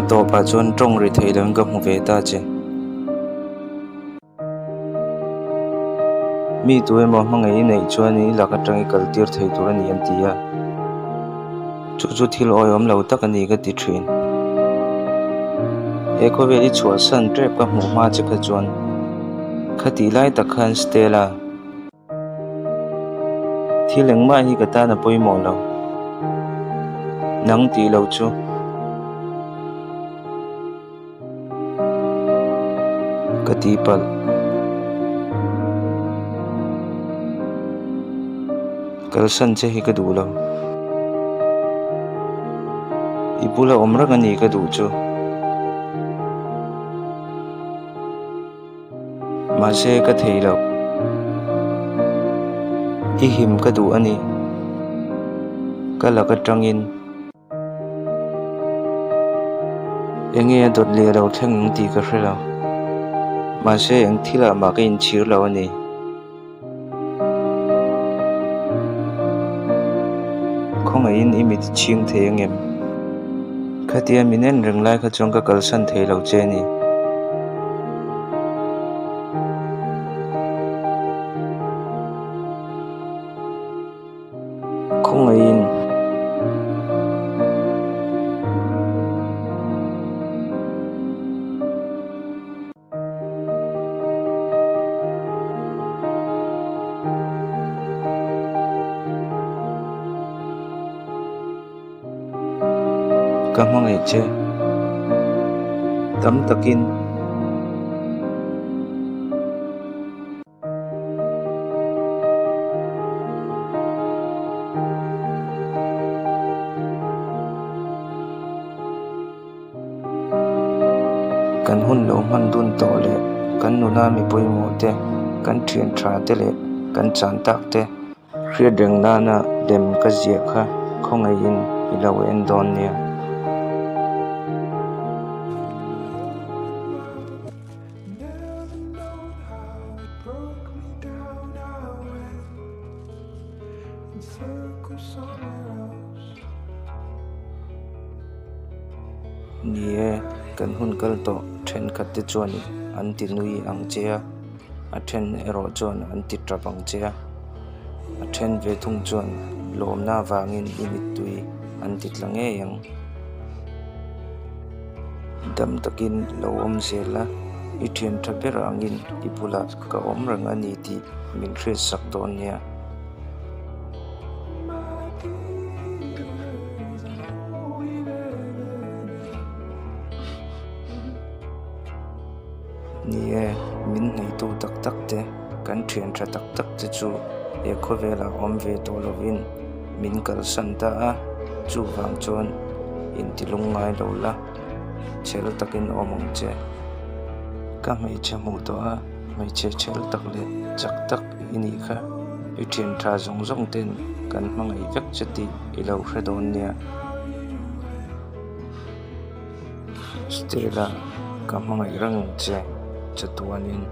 A tawpah chuan tawng ri thei loin ka hmu ve ta che. Mi tu emaw hmangaih i neih chuan i lak atang i kal tir thei tur a ni an ti a. Chu chu thil awihawm lo tak a ni ka ti thin. He khawvel i chhuahsan tep ka hmuh hma che kha chuan khatih lai tak khan Stella. Thil engmah hi ka tan a pawimawh lo. Nang tih lo chu. Ka tihpalh. Kalsan che hi ka duh lo. I bula awm reng a ni ka duh chu. Mahse ka thei lo. I him ka duh a ni. Ka lak atangin. Enge a dawt leh lo thleng ang tih ka hre lo. Mahse eng thilah mah ka inchhir lo a ni. Khawngaihin i mit chhing thei angem? Khatia min en reng lai kha chuan ka kalsan thei lo che a ni. Khawngaihin. Ka hmangaih che. Tam takin. Kan hun lo hman dun tawh leh kan nuna mi pawimawh te, kan thian tha te leh kan chan tak te hriat reng nana lem ka ziah kha khawngaihin i lo en dawn nia. Ni e, kan hun kal tawh thenkhat te chuan an ti nui ang che a, a then erawh chuan an ti tap ang che a, a then ve thung chuan lawmna avangin i mittui an ti tla ngei ang. Dam takin lo awm zel a, i thian tha ber angin i bulah ka awm reng a ni tih min hriatsak dawn nia. Ni e, min hnaihtu tak tak te, kan thian tha tak tak te chu he khawvelah awm ve tawh lovin min kalsan ta a, chuvang chuan intilung ngai lo la, chhel takin awm ang che. Ka hmeichhe hmuh tawh a, hmeichhe chhel tak leh chak tak i nih kha, i thian tha zawng zawng ten kan hmangaih vek che tih i lo hre dawn nia. Stella, ka hmangaih reng che chatuanin.